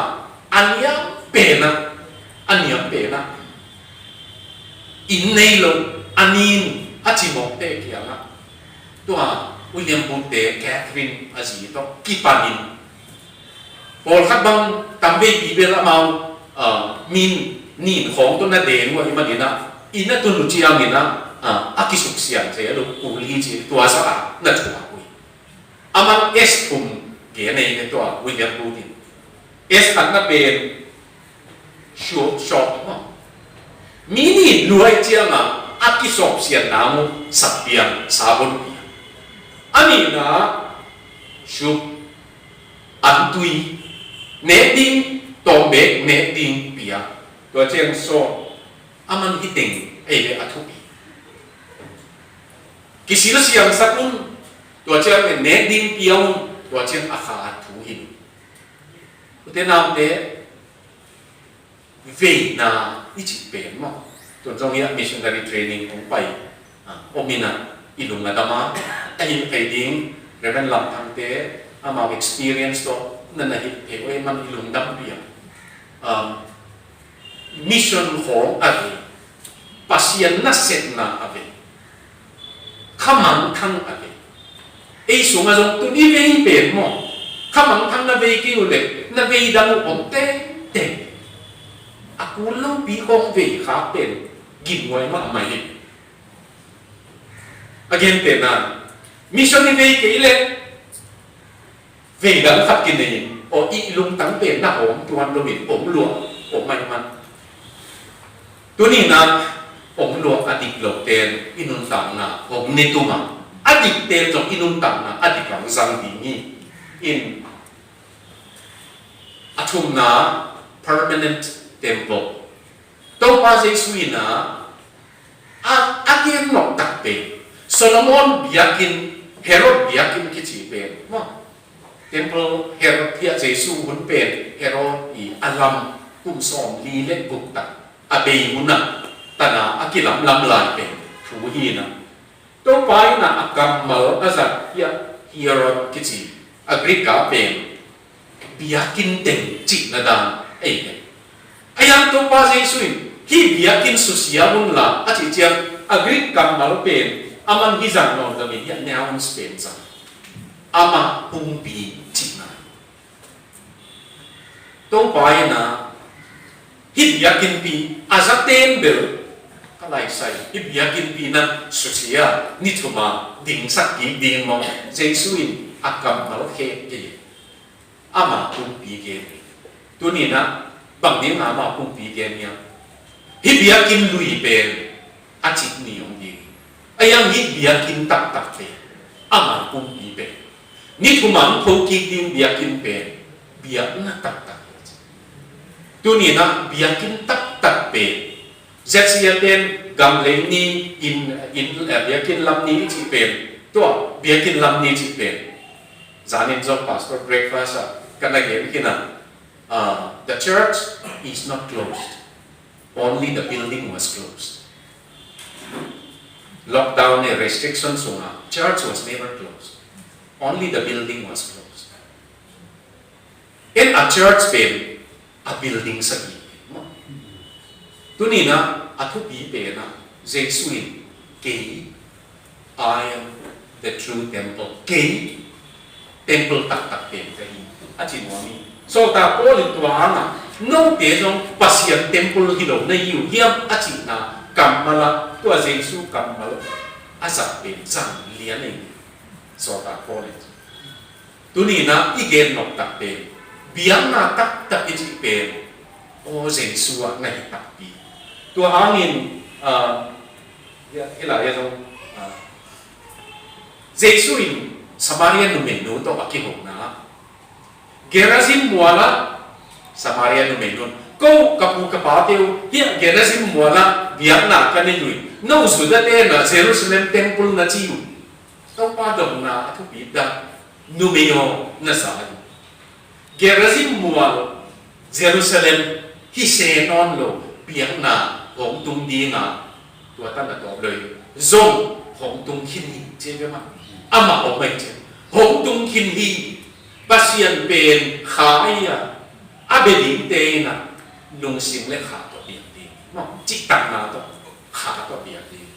a niam penah, a niam penah inn nei lo, a nin a cimawhte kiangah tua William Booth te, Catherine a zi tawh kipanin, pawlkhat bang tamveipi bel amau, ah, min nin khawng tawh na deng uh ahih manin ah, inn a tun uh ciangin ah, ah, a kisuksiang zel uh, kuli ci, tua sa a na thuak uh hi. Aman S thum gen ei ve tua William Booth in. S khatna pen shoe shop maw. Mi nih luai ciangah a kisawpsian nang uh sappiang, sabon piang. A nihna shoe, antui, nek ding, tawm bek nek ding piang. Tua ciang saw, aman hi teng ei ve a thupi. Kisil siangsak un, tua ciang nek ding piang un, tua ciang a kha thu hi. Ute naute, veina i cih pen maw. Tun zong hiah missionary training hong pai, ah, om in ah i lung a dam a, ahih kei ding, Reverend Lam Thang te, amau experience tawh na na hilh thei uh ahih man i lungdam piang. Um, mission khawng a vei, Pasian nasepna a vei, khamangthang a vei. Ei sungah zong tun i vei pen maw, khamangthang na vei kei uh leh na vei dang uh om tengteng. A kul lopi khawng vei khak pen gimhuai mahmah hi. A gentehna, mission i vei kei leh vei dang khat kinei in, aw, i lungtang pen na hawm tuan loin om lua, om maiman. Tuni-in ah hong luah a dik lote in i nuntakna hong ne tum a, a dikte in zong i nuntakna a dik a hong zang ding hi. In a thumna, permanent temple. Topa Jesu in a, a, a gen nop takte, Solomon biakinn, Herod biakinn kici pen maw, temple, Herod, hiah Jesu hun pen Herod i a lam kum sawmli le guk tak a bei hun a, tana a kilamlam lai pen thu hi na. Topa in a kammal a zat hiah Hieron kici, a Greek a pen biakinn teng cihna dan ei ve. A yang Topa Jesu in hih biakinn susia un la a cih ciang, a Greek kammal pen a man hi zang nawn lo in hiah nouns pen zang. Amah pumpi cihna. Topa in a hih biakinnpi a zaten bel ka laisai, hih biakinnpi na susia ni thum a dingsak kik ding maw, Jesu in a kammal khek kei. Ama pumpi gen. Tuni in a bang ding ama pumpi gen hiam? Hih biakinn lui pen a cik ni om ding. A yang hih biakinn taktak pen ama pumpi pen, ni thum a hong pho kik ding biakinn pen biakna taktak hi. Tuni in a biakinn taktak pen, Z C F ten gam lei ni in, in, eh, biakinn lam ni i cih pen, tua biakinn lam ni cih pen, zanin zong pastor breakfast ah ka na gen khin a, uh, the church is not closed. Only the building was closed. Lockdown and restriction sungah church was never closed. Only the building was closed. In a church pen a building sagih. Tuni in a thupi pen a Jesu in kei, "I am the true temple." Kei temple taktak pen ka hi, a ci nuam hi. Sawltak Paul in tua hangah note zong Pasian temple hi lo na hi uh hiam a cihna kammal ah, tua Jesu kammal a zat pen zang lian ei. Sawltak Paul in Tuni in a i gen nop tak pen, biakna taktak i cih pen, aw Jesu ah na hi takpi. Tua hangin, ah, hi lai ah zong, ah, Jesu in Samaria numeinu tawh a kihona, Gerizim mual ah Samaria numeinu in, "Ko, ka pu ka pate uh, hiah Gerizim mual ah biakna ka nei uh hi. No Judate na Jerusalem temple na ci uh." Topa dongna a thupi dan, numei aw, na za hi. Gerizim mual, Jerusalem hi se nawn lo, biakna hong tung ding a, tua tan a tawp lo hi. Zong hong tung khin hi, ci ve mah. Amah hong mai ci. Hong tung khin hi, Pasian pen kha ahi a, a bia dingte in a, nungsing le kha tawh biak ding. Maw, cihtakna tawh, kha tawh biak ding.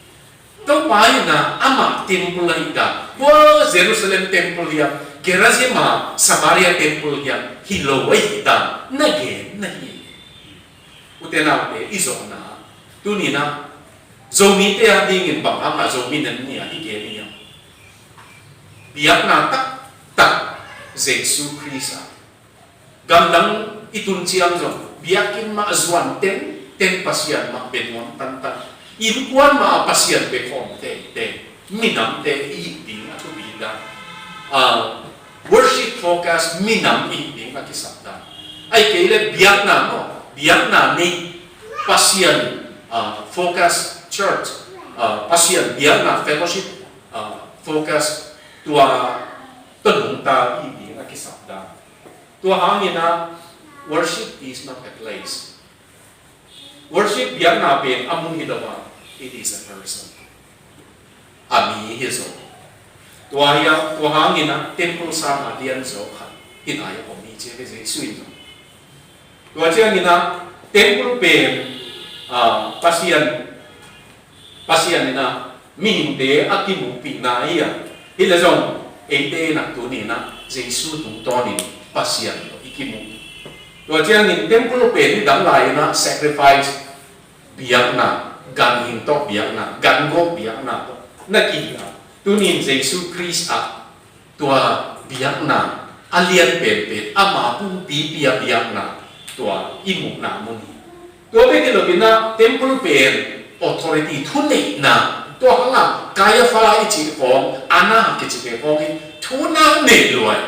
Topa in a amah temple ahi dan, tua Jerusalem temple hiam, Gerizim a Samaria temple hiam, hi lo ahi dan, na gen na hi. Ute naute, i zawhna, tuni in a, Zomite a dingin bang hang a Zomi nan ni a i gen hiam? Biakna taktak Jesu Khrist a, gamdang i tun ciang zong, biakinn mah zuan tenten, Pasian mah bia nuam tantan, innkuan mah Pasian bia khawm tenten, minamte i hih ding a thupi dan. Ah, worship focus minam i hih ding a kisap dan. Ahih kei leh biakna maw, biakna nei, Pasian, ah, focus church, ah, Pasian biakna fellowship, ah, focus tua tawh nungta i hih ding a kisap dan. Tua hangin a, worship is not a place. Worship, biakna pen a mun hi lo a, it is a person. A mi hi zaw. Tua hi a, tua hangin a, temple sang a lian zaw khat hi nai a om hi ci hi, Jesu in zaw. Tua ciangin a, temple pen, ah, Pasian Pasian in a mihingte a kimuhpihna hi a, hi leh zong eite in a tuni in a Jesu tungtawnin Pasian tawh i kimuh. Tua ciangin temple pen i dang lai in a sacrifice biakna, ganhing tawh biakna, gangawh biakna tawh na kihi a, tuni in Jesu Khrist ah tua biakna a lian penpen, ama pumpipi a biakna, tua i muhna mun hi. Tua bek hi lo in a, temple pen authority, thuneihna, tua hangah Kaiafa i cih khawng, Anna kici te khawng in thuneihna nei lua hi.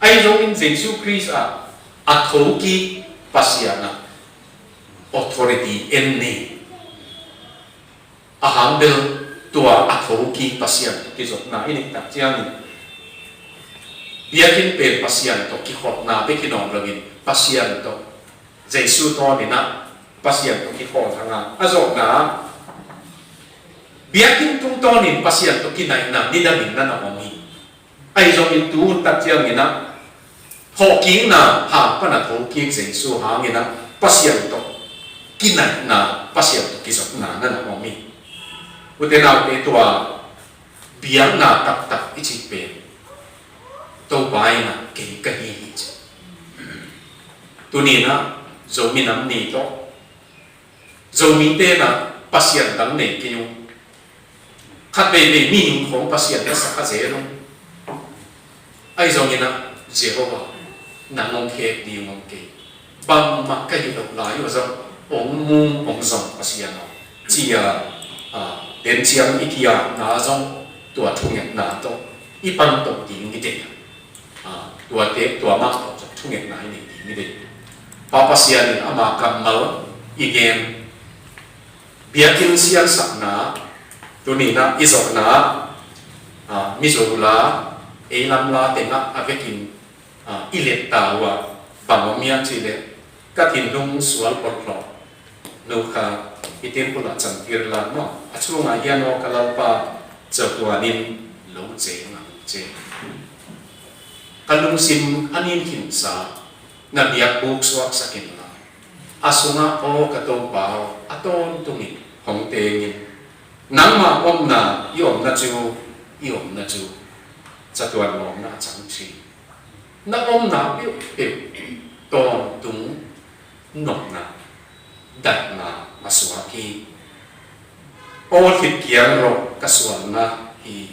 Ahi zongin Jesu Khrist ah a thokik Pasian ah authority en ni. A hang bel tua a thokik Pasian tawh kizopna i neih tak ciangin, biakinn pen Pasian tawh kikhopna bek hi nawn loin, Pasian tawh, Jesu tawnin ah Pasian tawh kikhawl hang a, a zawhna ah biakinn tungtawnin Pasian tawh kinaihna nidangin na na om hi. Ahi zongin tu hun tak ciangin ah thawhkikna hang pan a thokik Jesu hangin ah Pasian tawh kinaihna, Pasian tawh kizopna na na om hi. Ute naute, tua biakna taktak i cih pen Topa in ah kei ka hi hi ci. Tuni-in ah Zomi Nam Ni tawh Zomite in ah pasian dang nei kei ung. Khat veivei mihing khawng pasian na sa kha zel ung. Ahi zongin ah Jehovah nang hong khek ding om kei. Bangmah ka hih loh lai uh zong hong mu hong zong Pasian aw, ci-a, a, den ciang i kiatna zong tua thungetna tawh i pan toh ding hi teh. A, tuate, tua mah tawh zong thungetna i nei ding hi teh. Pa Pasian in ama kammal i gen, biakinn siansakna, tuni-in ah i zawhna, a, Mizo la, ei lam la tengah a vekin, a, i let ta uh a, bang om hiam cih leh, ka thinlung sual pawlhlawh nu kha i temple ah chantir la maw, a chungah hian aw ka Lalpa, cotuanin lo ceng ang ce. Ka lungsim a nin khinsa na biakbuk suaksak inla, a sungah aw ka Topa aw, a tawntungin hong teng in. Nangmah omna, i omna cu, i omna cu, cotuan lawmna a cang ci. Na omna peuhpeuh tawntung nopna, daihna a suak hi. Aw, khit kiang rawh ka sualna hi,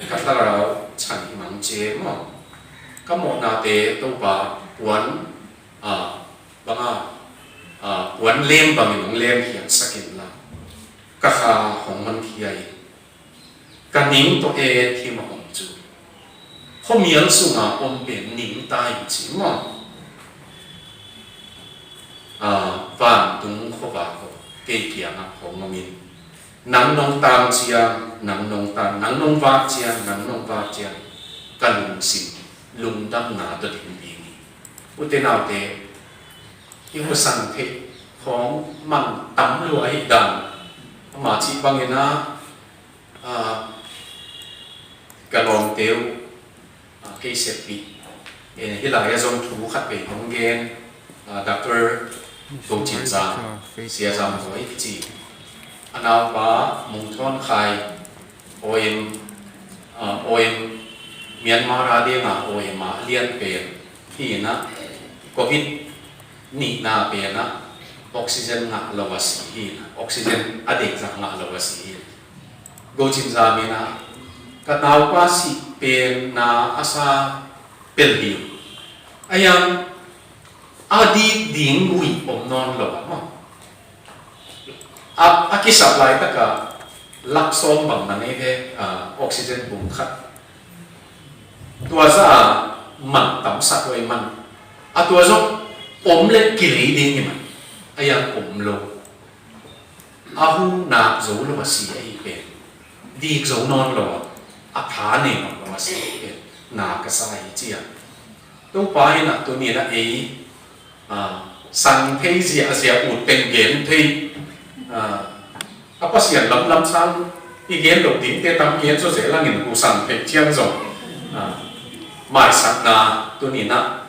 ka thlarau chan hi mang ce maw. Ka mawhnate Topa puan, a, banga, a, puan lem bangin hong lemkhiatsak inla, ka kha hong honkhia in. Ka ning tawh e thim a om cu, khuamial sunga om pen ning ta in ci maw. A, vantung khuavak aw, kei kiangah hong om in. Nang nong tang ciang, nang nong tang, nang nong vak ciang, nang nong vak ciang, ka lungsim lungdamna tawh ding ding hi. Ute naute, i husan theih khawng man tam lua ahih dan, ama cih bangin ah, a, ka lawmte uh, a, kei seppih, e, hih lai-ah zong thu khat vei hong gen, a, Doctor Go Cin Zam, Sia Zam Thawi kici, a naupa Mung Thawn Khai, O M, a, O M, Myanmar a dinga O M a lian pen hi in ah, Covid nihna pen ah oxygen ngah lo a si hi in ah, oxygen a deihzah ngah lo a si hi in ah. Go Cin Zam in ah, ka naupa sih pen na a sa pel hi uh. A hiang a dik ding ui om nawn lo a maw. A, a kisap laitak ah lak sawm bang na ngei ve, a, oxygen bung khat. Tua zah a man tam sak uh ei man. A tua zong om le kilei ding hi man. A hiang om lo. A hu nak zo lo a si ahih pen, dik zo nawn lo a, a pha nei nawn lo a si ahih pen na ka sa hi ci a. Topa in ah tuni in ah ei, a, sang thei ziahziah, ut teng gen thei, a, a Pasian lamlam sang i gen loh dingte tam hi a, zawzel angin hu sang thei ciang zong, a, maisakna tuni in ah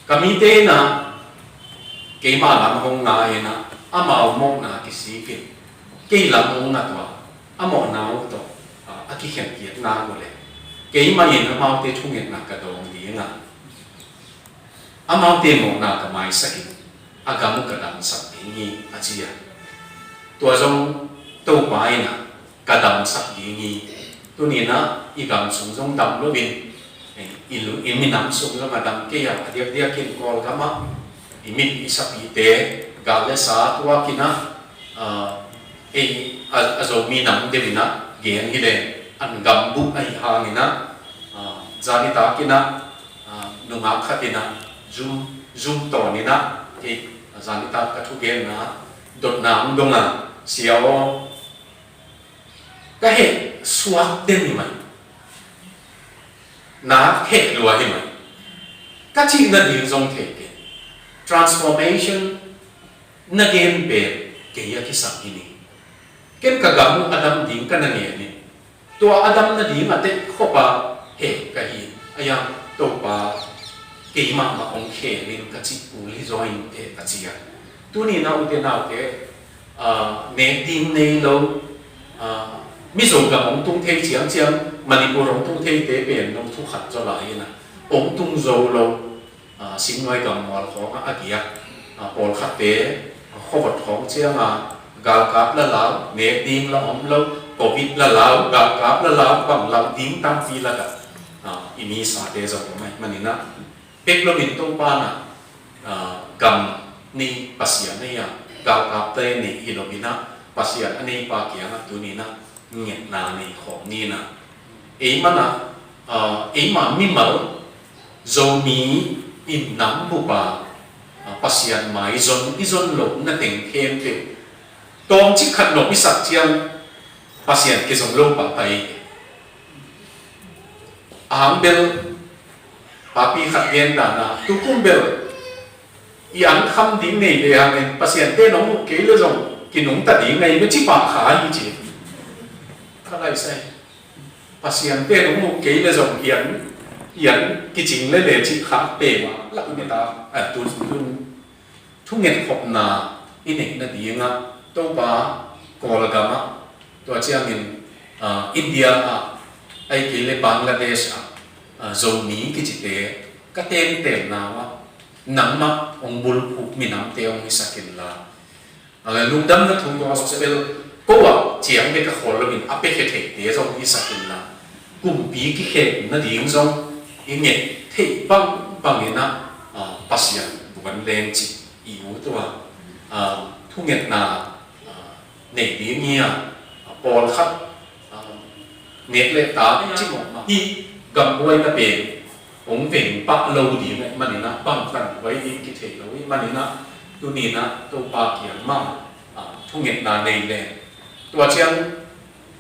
ka mite in ah keima lam hong nga in ah, amau mawhna kisik in, kei lam hong ngat uh a, a mawhna uh tawh, a, a kikhenpiakna uh leh, keimah in amaute thungetna ka dawng ding a, amaute mawhna ka maisak in, a gam uh ka damsak ding hi a ci a. Tua zong Topa in ah ka damsak ding hi. Tuni in ah i gam sung zong dam loin, i lu-, i minam sung zong a dam kei a, a diakdiakin Kawlgam ah i mit i sapite gal le sa tuakin ah, ah, ei, a, a Zomi nam deuh in ah gen hi leh, an gambup ahi hangin ah, ah, zanitak in ah, ah, nungak khat in ah zum, zum tawn in ah, ei, zanitak ka thugenna dotna hong dong a, sia aw, ka heh suak den hi mai, na heh lua hi mai, ka cih nading zong thei kei. Transformation na gen pen kei a kisam hi ni. Ken ka gam uh a dam ding ka na ngen hi. Tua a dam nading a teh khop a heh ka hi. A iang Topa, keimah mah hong khem in ka cih kul hi zaw inteh, ka ci a. Tuni-in ah ute naute, ah, nek ding nei lo, ah, Mizo gam hong tung thei ciangciang, Manipur hong tung theite pen nong thu khat zaw lai in ah, hong tung zo lo, ah, Singnuai gam mual khawng ah a giak, ah, pawlkhatte, ah, khuavot khawng ciang ah, galkap la lau, nek ding la om lo, covid la lau, galkap la lau, bang lau ding tampi lakah, ah, i misate zong om ahih manin ah, bek loin Topa in ah, ah, gam nei Pasian ahi a, galkapte nei hi lo in ah, Pasian a neipa kiangah tuni-in ah ngetna nei khawm ni in ah. Ei man ah, ah, eima mimal Zomi in nam bup a, ah, Pasian maizon i zon lohna teng khempeuh tawmcik khat nop i sak ciang Pasian kizong lo pahpah hi. A hang bel, papi khat gen dan a, tukum bel i an kham ding nei ve hangin, Pasian ten hong huh kei le zong kinungta ding ahi ve, ci pah kha hi ci. Ka lai sai. Pasian ten hong huh kei le zong i an, i an kicing le le ci kha pe mah lak ni ta. A, tun, tun thungetkhopna i neih nadingah Topa, Kawlgam ah, tua ciangin, ah, India ah, ahih kei le Bangladesh ah, ah, Zomi kicite ka tentenna uh ah, nangmah hong bulphuh minamte hong hisak inla, ah, lungdamna thu gospel ko ah ciang bek a khawl loin a piakhia theite zong hisak inla, kumpi kikhen nading zong i nget theih bangbang in ah, ah, Pasian buan leng ci i ut uh a, ah, thungetna, ah, nei ding hi a, ah, pawlkhat, ah, nek le ta ci mawkmawk hi. Gambuaina pen hong veng pah lo ding ahih manin ah, bangtan huai ding kithei lo ahih manin ah, tuni-in ah Topa kiang mah, ah, thungetna nei leng. Tua ciang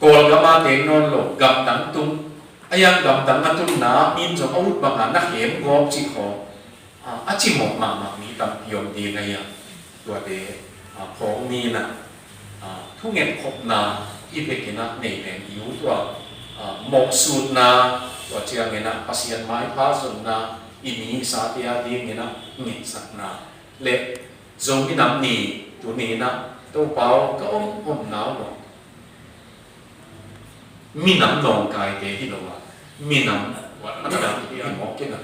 Kawlgam a teng nawn lo, gamdang tung, a iang gamdang a tunna min zong a ut banga na khem gawp cih khawng, a, a cimawh mahmah mi tampi om ding ahi a, tuate, a, phawk ni in ah, a, thungetkhopna i bek in ah nei leng i ut uh a, a, mawhsutna, tua ciangin ah Pasian maipha zonna i mi i sate a dingin ah ngetsakna le Zomi Nam Ni tuni in ah Topa aw ka om omna uh a minam nawngkaite hi lo a, minam, minam hi mawk in a,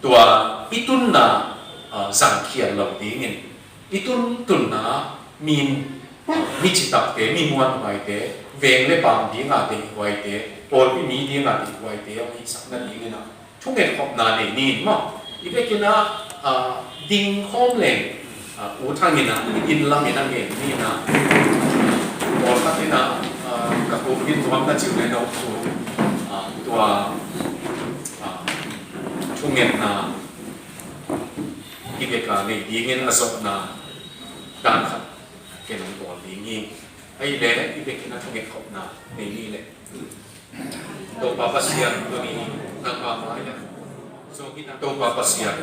tua i tunna, a, zangkhial lo dingin, i tun tunna min, mi citakte, mi muanhuaite, veng le paam dinga deihhuaite, pawlpi mi dinga deihhuaite hong hihsak nadingin a, thungetkhopna nei ni in maw? I bek in ah, ah, ding khawm leng, ah, U Thang in ah, inn lam in ah ngen ni in ah, pawlkhat in ah, ah, ka kuk in nuam na cih uh leh no thu, ah, tua, ah, thungetna i bek a nei dingin a zawhna dan khat ken hong bawl ding hi. Ahih leh i bek in ah thungetkhopna nei ni leh. Topa Pasian, tuni nangma mai-ah Topa Pasian,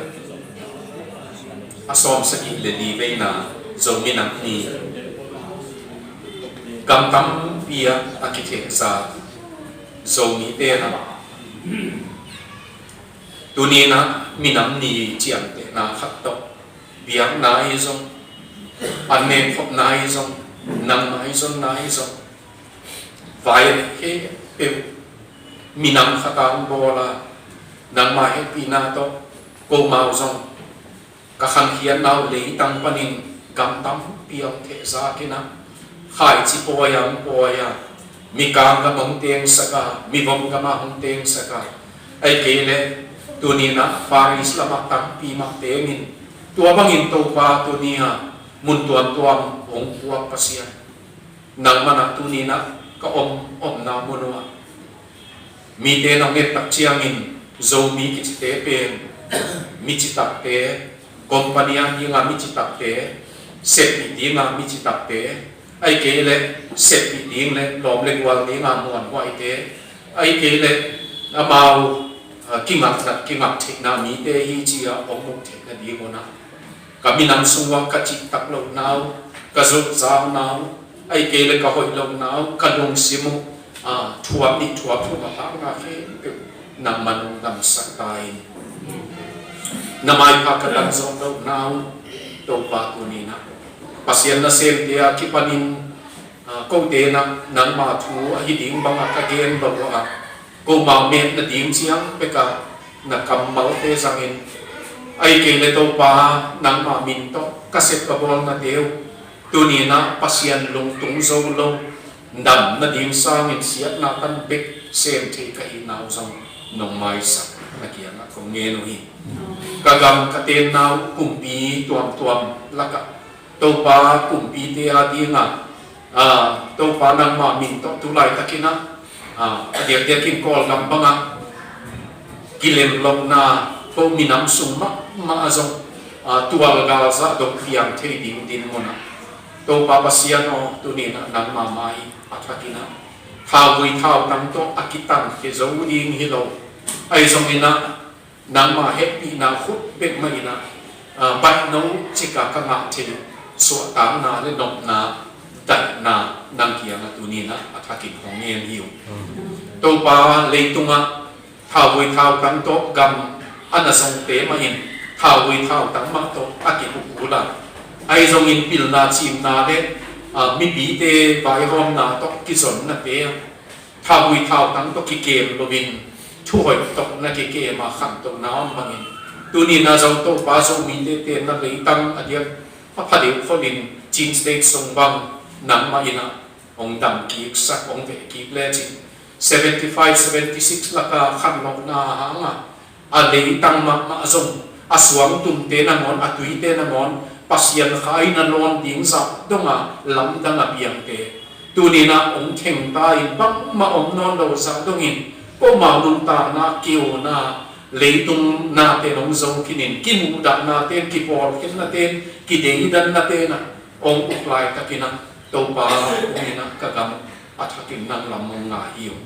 a sawmsagih le li veina Zomi Nam Ni, gam tampi ah a kithehsa Zomite in ah, tuni in ah minam ni ciamtehna khat tawh, biakna ahi zong, an nekkhopna ahi zong, nangmah i zonna ahi zong, vai khempeuh minam khat a hong bawl a, nangma hehpihna tawh, komau zong ka khankhiatna uh leitang panin gam tampi a hong thehzak in ah, khaici pawi a hong pawi a, mikang gam a hong tengsak a, mivom gam a hong tengsak a, ahih kei leh tuni in ah Far East lamah tampi mah tengin, tua bangin Topa tuni a mun tuamtuam hong puak Pasian, Nangmah na tuni-in ah ka om omna mun uh ah mite nong et tak ciangin Zomi kicite pen mi citakte, company ah dinga mi citakte, seppih dinga mi citakte, ahih kei leh seppih ding le lawm le gual dinga muanhuaite, ahih kei leh amau ah, kingakna, kingak theihna mite hi ci-a hong mu theihna ding un ah ka minam sung uah ka cihtak lohna uh, ka zutzauna uh, ahih kei leh ka hoih lohna uh, ka lungsim uh, ah, thuap nih thuap thum a hangna khempeuh nangman hong damsak ta in. Na maipha ka tangzawh lohna uh, Topa tuni-in ah Pasian nasemte a kipanin, ah, kote in ah nangma thu ahi ding bangah ka gen lo uh ah, komau metna ding ciang pek ah na kammalte zangin, ahih kei leh Topa nangma min tawh ka sep ka bawlnate uh tuni-in ah Pasian lungtung zo lo, damna ding sangin siatna tan bek sem thei ka hihna uh zong nong maisak na kiangah kong ngen uh hi. Ka gam ka tenna uh kumpi tuamtuam lakah Topa kumpite a dinga, ah, Topa nangma min tawh tu laitakin ah, ah, a diakdiakin Kawlgam bangah kilem lohna, ko minam sung mahmah ah zong, ah, tualgal zah dong piang thei ding dinmun ah Topa Pasian aw, tuni-in ah nangma mai a thakin ah thauvui thautang tawh a kitangkhia zo ding hi lo, ahi zongin ah nangma hehpihna khut bek mah in ah, ah, baihno cika ka ngah thei uh suahtakna le nopna, daihna nang kiangah tuni-in ah a thakin hong ngen hi uh. Topa, leitungah thauvui thautang tawh gam a na zongte mah in thauvui thautang mah tawh a kikupul a, ahi zongin pilna cimna le, ah, mipite vaihawmna tawh kizonnate ah thauvui thautang tawh kikem loin thuhoih tawh na kikem a khantohna om bangin, tuni-in ah zong Topa Zomite tenna leitang a diak a pha deuh kholin Chin State sung bang nangmah in ah hong dam kiksak, hong veh kik lecin, seventy five, seventy six laka khanlawhna hangah a leitang mahmah zong, a suangtumte nangawn, a tuite nangawn Pasian kha in a lawn ding zah donga lamdang a piangte tuni-in ah hong thengta in bangmah om nawn lo zah dongin, komau nuntakna kiuna, leitung nate nong zo khinin, kimuhdahna ten, kipawlkhenna ten, kideidanna ten ah hong uk laitakin ah Topa, tuni-in ah ka gam a thakin nang lam hong ngai hi uh.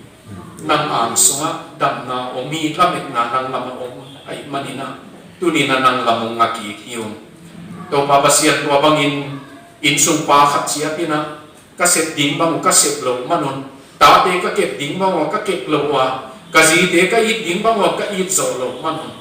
Nang ang sungah damna om hi, lametna nang lamah om ahih manin ah tuni-in ah nang lam hong nga kik hi uh. Topa Pasian, tua bangin innsung pa khat ciat in ah ka sep ding bang uh ka sep loh manun, tate ka kep ding bang uh ka kep loh uh a, ka zite ka it ding bang uh ka it zawh loh manun,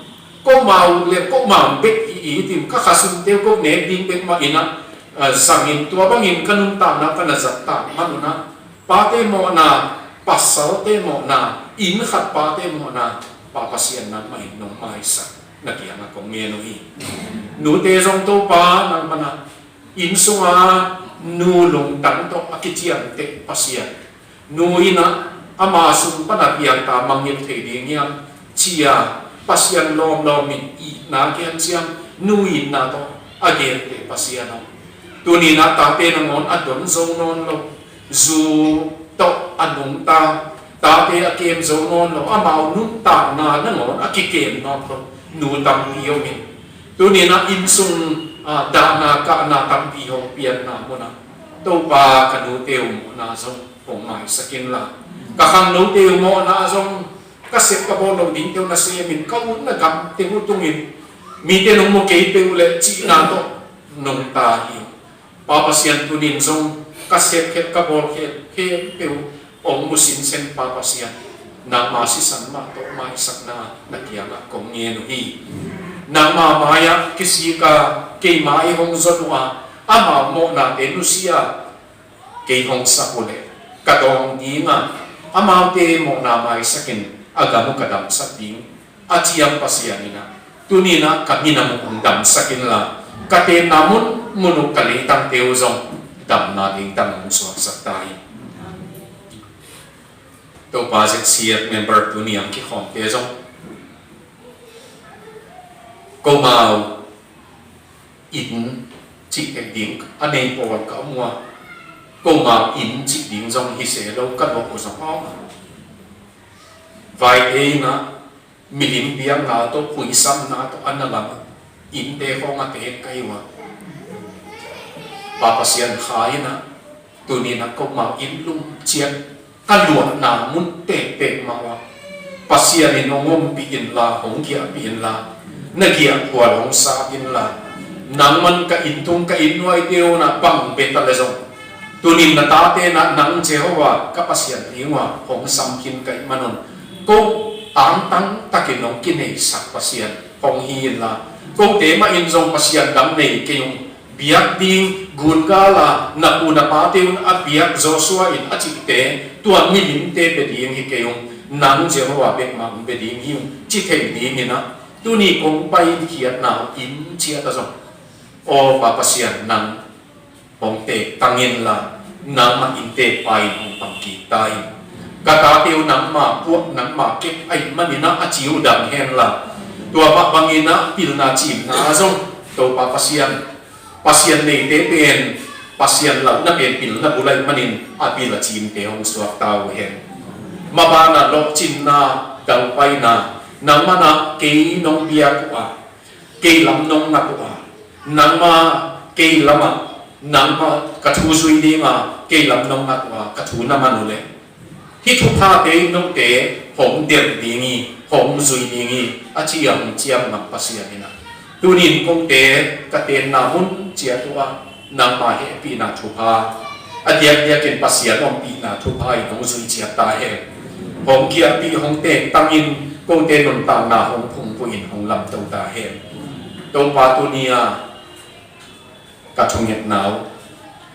komau le komau bek i it in, ka khasumte uh ko nek ding bek mah in ah, ah, zangin tua bangin ka nuntakna ka na zat tak manun ah, pate mawhna, pasalte mawhna, inn khat pate mawhna, Pa Pasian, nangmah in nong maisak na kiangah kong ngen uh hi. Nute zong Topa, nangmah in ah inn sunga nu lungtang tawh a kiciamteh Pasian, nu in ah ama sung pan a piangta mangngilh thei ding hiam ci-a Pasian lawmlawm in itna kihanciam, nu itna tawh a genteh Pasian aw, tuni-in ah tate nangawn a don zo nawn lo, zu tawh a nungta, tate a kem zo nawn lo, amau nuntakna nangawn a kikem nawn lo nu tampi om in, tuni-in ah innsung, ah, dahna kahna tampi hong pianna munah Topa, ka nute uh mawhna zong hong maisak inla, ka khangnote uh mawhna zong, ka sep ka bawl loh dingte uh na semin, ka utna gamteng uh tungin, mite nong mu kei peuh leh cihna tawh nungta hi. Pa Pasian, tunin zong ka sep khempeuh, ka bawl khempeuh hong mu sinsen, Pa Pasian, nangma sisan mah tawh maisakna na kiangah kong ngen uh hi. Nangma mai-ah kisik a, keima i hong zon uh a, amau mawhnate nusia kei hong sak uh leh ka dawng ding a, amaute mawhna maisakin a gam uh ka damsak ding a ciam Pasian in ah, tuni-in ah ka minam uh hong damsak inla, ka tenna munmun uh, ka leitangte uh zong damna leitang hong suaksak ta in. Topa, Z C F member tuni-in kikhawmte zong, komau inn cih theih ding a nei pawl ka om uh a, Komau inn cih ding zong hi se lo ka lawh uh zong aw. Vaite in ah milim biakna tawh, puisamna tawh a na lam innte khawng a tek ka hi uh a. Pa Pasian, Kha in ah tuni in ah komau inn lum ciat ka luahna mun tektek mah uh ah, Pasian in hong ompih inla, hong giahpih inla, na giahphual hong sap inla, nangman ka inn tung, ka inn nuaite un ah bang bia ta leh zong, tuni in na tate in ah nang Jehovah ka Pasian ding uh ah hong sam khin ka hih manun, ko angtang takin hong kineisak Pasian hong hi inla, kote mah in zong pasian dang nei kei ung. Biak ding, gun gal a na pu na pate un a biak Joshua in a cihte, tua milimte bia ding hi kei ung. Nang Jehovah bek mah bia ding hi ung, ci thei dingin ah, tuni kong paikhiatna uh inn ciat ah zong, aw Pa Pasian, nang hong tektang inla, nangmah innte pai in hong pang kik ta in. Ka tate uh nangma puak, nangma kep ahih manin ah a ci uh dang henla, tua mah bangin ah pilna cimna zong, Topa Pasian, Pasian neite pen, Pasian launa pen pilna bul ahih manin a pil a cimte hong suak ta uh hen. Maban ah lawhcinna, daupaina, nangman ah kei nong biak uh a, kei lam nong ngat uh a, nangma kei lam ah, nangma ka thu zui ding a, kei lam nong ngat uh a, ka thu na man uh leh, hih thuphate in note hong delh ding hi, hong zui ding hi, a ci a hong ciam ngam Pasian in ah, tuni in kote ka tenna mun ciat uh ah, nangma hehpihna thupha, a diakdiakin Pasian ompihna thupha in hong zui ciat ta hen. Hong giahpih, hong tektang in, kote nuntakna hong phungphuh in hong lamto ta hen. Topa, tuni a ka thungetna uh,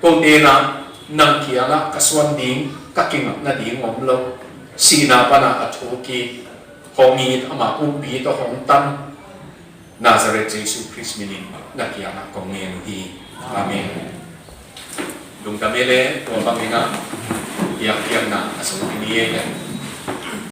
kote in ah nang kiangah ka suan ding, ka kingak nading om lo, sihna panah a thuk i, hong it, ama pumpi tawh hong tan Nazareth Jesu Khrist minin na kiangah kong ngen uh hi. Amen. Lungdam ei le, tua bangin ah biakpiakna a sung ni ei le.